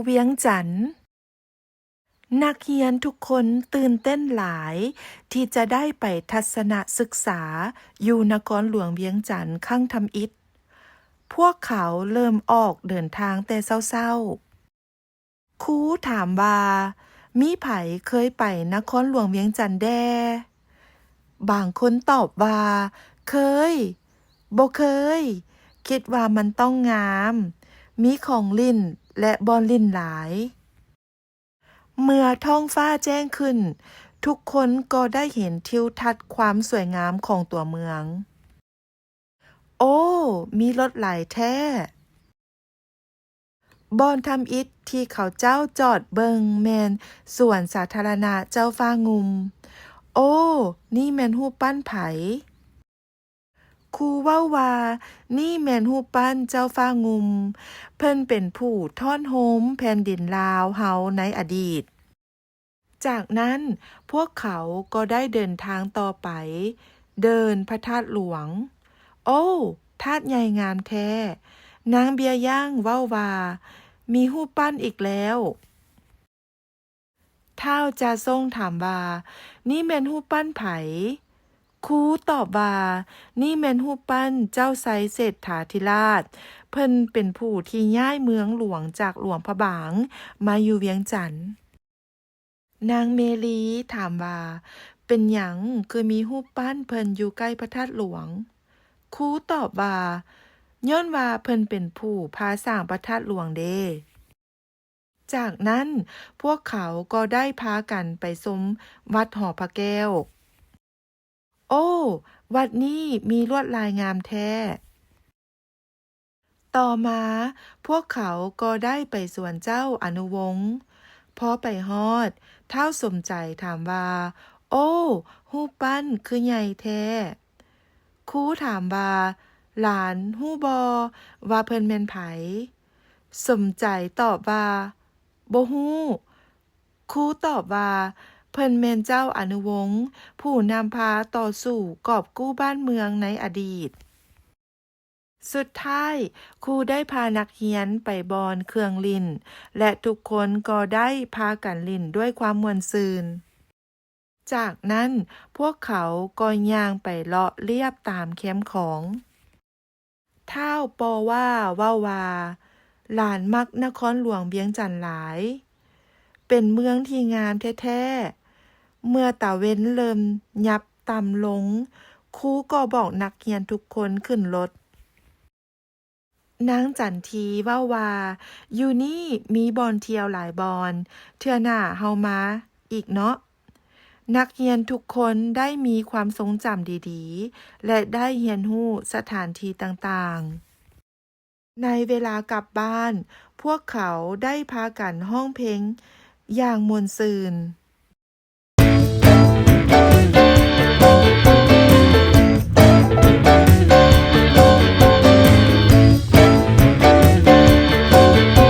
ວຽງຈັນ. ນັກຮຽນທຸກຄົນຕື່ນເຕັ້ນຫຼາຍທີ່ຈະໄດ້ໄປທັດສະນະສຶກສາຢູ່ນະຄອນຫຼວງວຽງຈັນຄັ້ງທຳອິດ. ພວກເຂົາເລີ່ມອອກເດີນທາງແຕ່ເຊົ້າໆ. ຄູຖາມວ່າ, ມີໃຜເຄີຍໄປນະຄອນຫຼວງວຽງຈັນແດ່? ບາງຄົນຕອບວ່າ, ເຄີຍ, ບໍ່ເຄີຍ, ຄິດວ່າມັນຕ້ອງງາມ, ມີຂອງຫຼິ້ນ ແລະ ບ່ອນຫຼິ້ນຫຼາຍ. ເມື່ອທ້ອງຟ້າແຈ້ງຂຶ້ນ, ທຸກຄົນກໍໄດ້ເຫັນທິວທັດຄວາມສວຍງາມຂອງຕົວເມືອງ. ໂອ້, ມີລົດຫຼາຍແທ້! ບ່ອນທຳອິດທີ່ເຂົາເຈົ້າຈອດເບິ່ງແມ່ນສວນສາທາລະນະເຈົ້າຟ້າງຸ່ມ. ໂອ້, ນີ້ແມ່ນຮູບປັ້ນໃຜ? ຄູເວົ້າວ່າ, ນີ້ແມ່ນຮູບປັ້ນເຈົ້າຟ້າງຸ່ມ. ເພິ່ນເປັນຜູ້ທ້ອນໂຮມແຜ່ນດິນລາວເຮົາໃນອະດີດ. ຈາກນັ້ນ, ພວກເຂົາກໍໄດ້ເດີນທາງຕໍ່ໄປ, ເດີນພະທາດຫຼວງ. ໂອ້, ທາດໃຫຍ່ງາມແທ້! ນາງເບຍຢ້າງເວົ້າວ່າ, ມີຮູບປັ້ນອີກແລ້ວ. ທ້າວຈາຊົງຖາມວ່າ, ນີ້ແມ່ນຮູບປັ້ນໃຜ? ຄູຕອບວ່າ, ນີ້ແມ່ນຮູບປັ້ນເຈົ້າໄຊເສດຖາທິລາດ. ເພິ່ນເປັນຜູ້ທີ່ຍ້າຍເມືອງຫຼວງຈາກຫຼວງພະບາງມາຢູ່ວຽງຈັນ. ນາງເມລີຖາມວ່າ, ເປັນຫຍັງຄືມີຮູບປັ້ນເພິ່ນຢູ່ໃກ້ພະທາດຫຼວງ? ຄູຕອບວ່າ, ຍ້ອນວ່າເພິ່ນເປັນຜູ້ພາສ້າງພະທາດຫຼວງເດ. ຈາກນັ້ນ, ພວກເຂົາກໍໄດ້ພາກັນໄປຊົມວັດຫໍພະແກ້ວ. ໂອ້, ວັດນີ້ມີລວດລາຍງາມແທ້! ຕໍ່ມາ, ພວກເຂົາກໍໄດ້ໄປສວນເຈົ້າອະນຸວົງ. ພໍໄປຮອດ, ທ້າວສົມໃຈຖາມວ່າ, ໂອ້, ຮູບປັ້ນຄືໃຫຍ່ແທ້! ຄູຖາມວ່າ, ຫຼານຮູ້ບໍ່ວ່າເພິ່ນແມ່ນໃຜ? ສົມໃຈຕອບວ່າ, ບໍ່ຮູ້. ຄູຕອບວ່າ, ເພິ່ນແມ່ນເຈົ້າອະນຸວົງ ຜູ້ນຳພາຕໍ່ສູ້ກອບກູ້ບ້ານເມືອງໃນອະດີດ. ສຸດທ້າຍ, ຄູໄດ້ພານັກຮຽນໄປບ່ອນເຄື່ອງຫຼິ້ນ ແລະ ທຸກຄົນກໍໄດ້ພາກັນຫຼິ້ນດ້ວຍຄວາມມ່ວນຊື່ນ. ຈາກນັ້ນ, ພວກເຂົາກໍຍ່າງໄປເລາະລຽບຕາມແຄມຂອງ. ທ້າວປໍວາເວົ້າວ່າ, ຫຼານມັກນະຄອນຫຼວງວຽງຈັນຫຼາຍ. ເປັນເມືອງທີ່ງາມແທ້ໆ. ເມື່ອຕາເວັນເລີ່ມຫຍັບຕ່ຳລົງ, ຄູກໍບອກນັກຮຽນທຸກຄົນຂຶ້ນລົດ. ນາງຈັນທີເວົ້າວ່າ, ຢູ່ນີ້ມີບ່ອນທ່ຽວຫຼາຍບ່ອນ, ເທື່ອໜ້າເຮົາມາອີກເນາະ. ນັກຮຽນທຸກຄົນໄດ້ມີຄວາມຊົງຈຳດີໆ ແລະ ໄດ້ຮຽນຮູ້ສະຖານທີ່ຕ່າງໆ. ໃນເວລາກັບບ້ານ, ພວກເຂົາໄດ້ພາກັນຮ້ອງເພງຢ່າງມ່ວນຊື່ນ.